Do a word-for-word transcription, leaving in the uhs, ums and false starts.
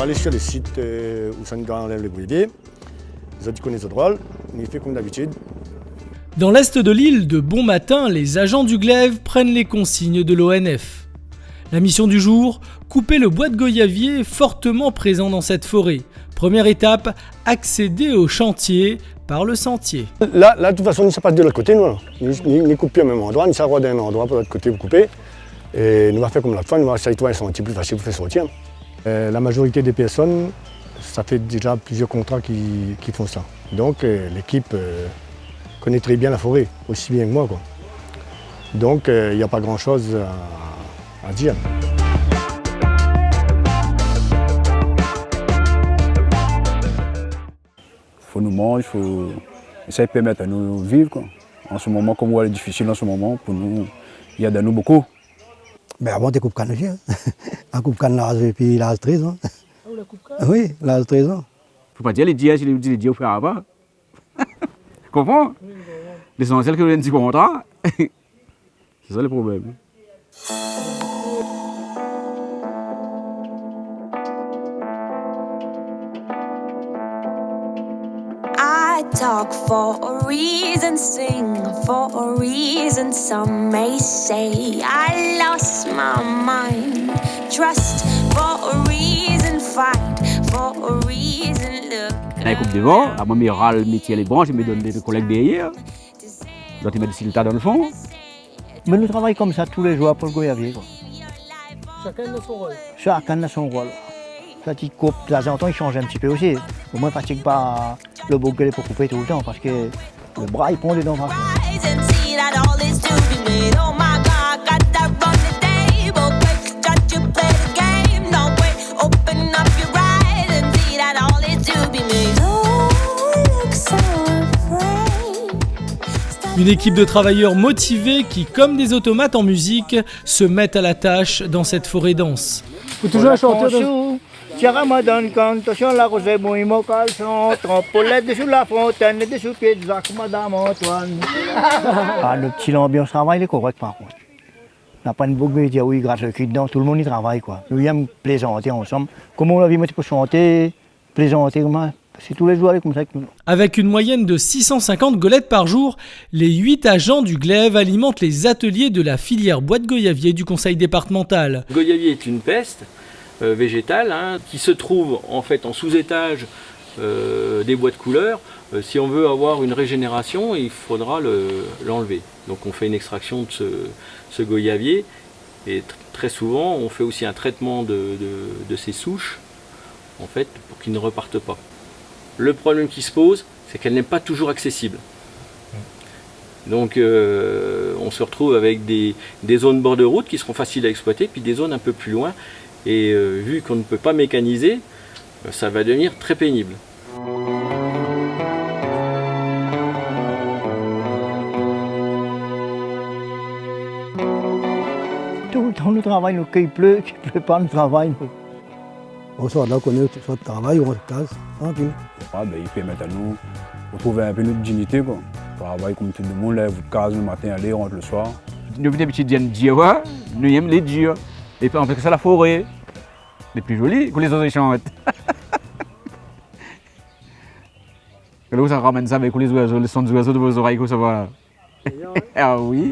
Alé sur le site, euh, ousa nou anlèv lé grévié. Zot i koné zot rol, nou fé konm dabitid. Dans l'est de l'île, de bon matin, les agents du glaive prennent les consignes de l'O N F. La mission du jour, couper le bois de goyavier fortement présent dans cette forêt. Première étape, accéder au chantier par le sentier. La, la, de tout fason, nou sa pas de lot koté, nou, la. Nou, nou, nou koup pi o mèm androi, nou sa rod in androi pou lot koté pou koupé. É nou va fé konm lot foi, nou va éséy trouv in santié pli fasil pou fé sortir. Euh, la majorité des personnes, ça fait déjà plusieurs contrats qui, qui font ça. Donc, euh, l'équipe, euh, connaît très bien la forêt, aussi bien que moi, quoi. Donc, euh, il n'y a pas grand-chose à, à dire. Fo nou manz, fo, sa i pèrmèt anou viv, koi. An se moman, konm ou oi, lé difisil an se moman pou nou, i èd anou bokou. Bin, avan, té koup kann osi, in. A koup kann laz, épi laz trèz an. A, ou la koup kann ? Oui, laz trèz an. Fo pa dir lé dir, si lé dir, lé dir, ou fé pa. Konpran ? Oui, konpran. Lésansièl ke ou gingn ti kontra. Sé sa le problèm. I talk for a reason, sing for a reason. Some may say I lost my mind. Trust for a reason, fight for a reason. Look. La i koup devan, amoin mi ral, mi tir lé bransh, mi donn dé kolèg dèrièr. Zot i mèt silta dan le fon. Mé nou travay konmsa tou lé zour pou le goyavié, koi. Shakinn na son rol. Shakinn na son rol. Sa ti koup, tazantan i shanj in ti pé osi. Omoin, fatig pa le boug lé pou koupé toultan, parske le bra i pran dedan, franshman. Rise and see that all is to be made. Oh my God, got that run the table. Quick, start to play the game. No way, open up your eyes and see that all is to be made. Don't look so afraid. Une équipe de travailleurs motivés qui, comme des automates en musique, se mettent à la tâche dans cette forêt dense. Fo touzour in shantié de... Tiens, madanm, kan, atansion, la rozèr mouy mon kalson, tranp lèt désou la fontèn, désou pié de zak, madam Antoine. A, nout ti lanbians travay lé korèk, par kont. Na pa in boug i di, a oui, i grat le kui dedan, tout le moun i travay, koi. Nou i èm plézanté ansanm. Konm ou la vi, moin té pou shanté, plézanté, koman, sé tou lé zour, lé konmsa ke nou... Avec une moyenne de six cent cinquante golettes par jour, les huit agents du glaive alimentent les ateliers de la filière bois de goyavier du conseil départemental. Le goyavier est une peste, euh, végétale, hein, qui se trouve en fait en sous-étage, euh, des bois de couleur. Euh, si on veut avoir une régénération, il faudra le, l'enlever. Donc on fait une extraction de ce, ce goyavier. Et tr-, très souvent, on fait aussi un traitement de, de, de ces souches, en fait, pour qu'ils ne repartent pas. Le problème qui se pose, c'est qu'elle n'est pas toujours accessible. Donc, euh, on se retrouve avec des, des zones bord de route qui seront faciles à exploiter, puis des zones un peu plus loin. Et, euh, vu qu'on ne peut pas mécaniser, euh, ça va devenir très pénible. Toultan nou travay, nou, k'i plé, k'i plé pa, nou travay, nou. Oswar la, koné, swa travay ou rant kaz, trankil. A, bin, i pèrmèt anou retrouv in pé nout dignité, koi. Travay konm tout le moun, lèv out kaz le matin, alé, rant le soir. Nou vien abitié dir nou dir, ouais, nou i èm lé dir. Épi, an plis sa, la foré lé pli zoli, kan lé zoizo i shant. Kan ou sa ramèn sa avèk lé zoizo, le son dé zoizo dan vo zorèy, koman sa va ? Bien, hein ? A oui.